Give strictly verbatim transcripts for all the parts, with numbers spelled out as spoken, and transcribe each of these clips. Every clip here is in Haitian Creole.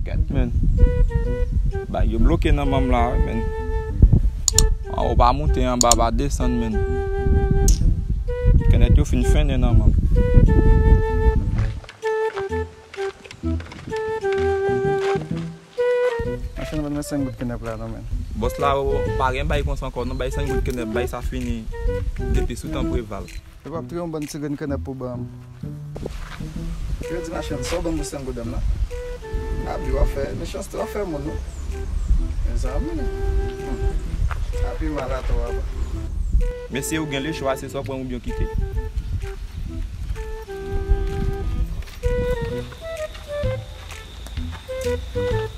Kèt, men. Bay yo bloke nan manm la, men. Anwo pa moute, anba pa desann, men. Kenèp yo fin fennen nan manm. Machann, ban mwen senk goud kenèp la non, men. Bòs la, o, pa gen bay konsa ankò, non, bay senk goud kenèp, bay sa fini. Depi sou tan Preval. Yo p ap touye yon bann ti grenn kenèp pou ban m. Yo di machann, sa w ban m pou senk goud m nan? Abi w ap fè, mechanste w ap fè moun, wi. Mezanmi. Hmm. Abi mal atò, apa. Mesye, ou gen lechwa, se sa w pran oubyen w kite.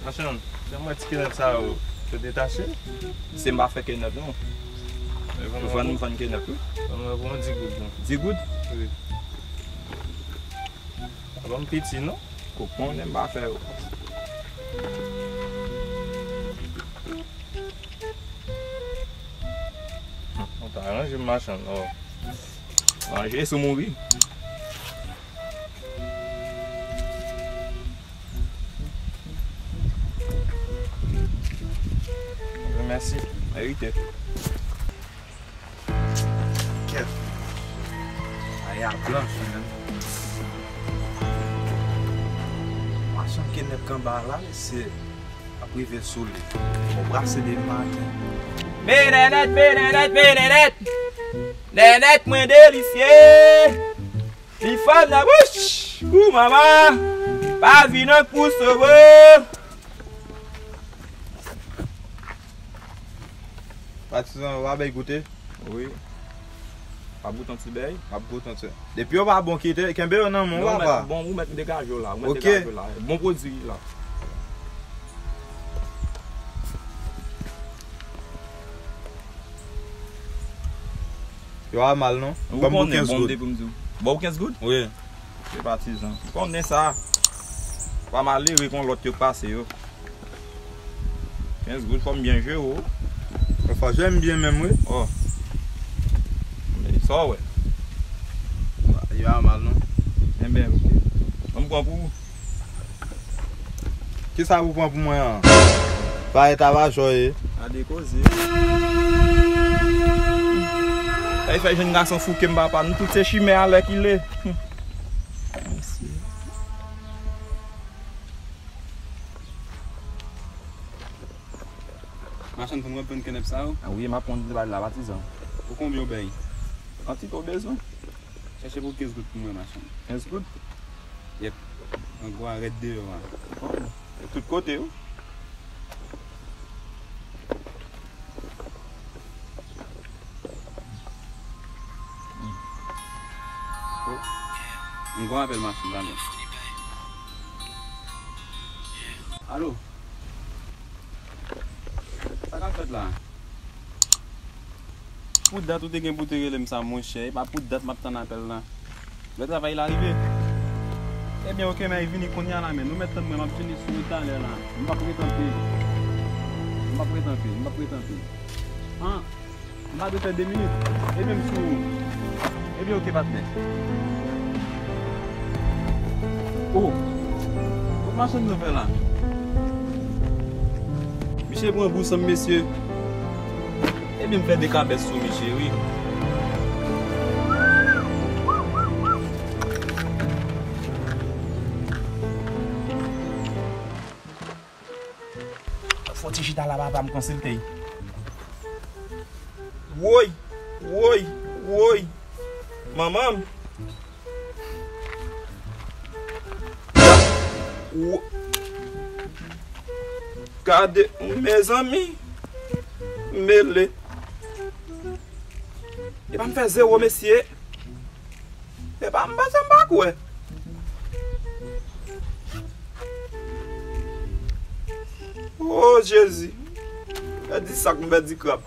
Machann, jan m wè ti kenèp sa yo, yo detache. Se m pa fè kenèp, non. Ou vann, m vann kenèp, wi. Ban mwen pou yon di goud, non. Di goud? Wi. Ban m piti, non. Ou konnen m pa fè yo. Ou ta ranje m, machann, non. Ranje sou mouri. Mèsi. Merite. Kèt. Ay a blanch, men. Machann kenèp k anba la, mesye. Ap rive sou li. Bon, brase de maten. Benènèt, benènèt, benènèt. Nènèt mwen delisye. Li fanm nan bouch. Kou mama. Pa vin ak pou sove. Patizan, w a bay goute? Wi. W ap goute yon ti bèy? W ap goute yon ti. Depi yo pa bon, kite, kenbe yo nan men w, papa. Bon, ou mèt degaje w la, ou mèt degaje w la. Bon pwodui la. Yo a mal, non? Ou konnen, bon, m depi m di w. Ban w kenz goud? Wi. Se patizan. Ou konnen sa. Pa malere kon lòt yo k pase yo. Kenz goud, fò m byen jere w. Fò jere m byen menm, wi. Oh. Men sa w wè. Yo a mal, non? Enben, oke. Ban m pran pou ou. Kisa pou pran pou mwen an? Parèt avajò ye. Gade koze. Sa fè jèn gason fouke m papa. Nou tout se chimè alèkile. Mesye. Machann, pou mwen pran kenèp sa yo? Ah wi, m ap pran ti bal la, patizan. Pou konbyen w bay? Kantite w bezwen. Chèche pou kenz goud pou mwen, machann. Kenz goud? Yep. An gwa rèd deyò a. Oh, tout kote, wi. Oh. M gon apèl machin, talè. Alo? Sa k ap fèt la? Pou dat ou te gen pou te rele m sa, monchè. E pa pou dat m ap tann apèl la. Lè travay la rive. Ebyen, oke, men vini kounye a la, men. Nou mèt tann mwen, m ap vini sou ou talè la. M p ap ret anpil. M p ap ret anpil, m p ap ret anpil. An, m pa dwe fè de minit. Ebyen, m sou ou. Ebyen, oke, patnè. O! Kot machann nan fè la? Misye pran bous an, mesye. Ebyen, m fè de kabès sou misye, wi. Fò ti chita la, papa, m konsilte. Woy, woy, woy. Manman m. Wo-, gade, mezanmi, mele. Epa m fè zewo, mesye. Epa m panse m pa kwè. O Jezi. Pèdi sak, m pèdi krab.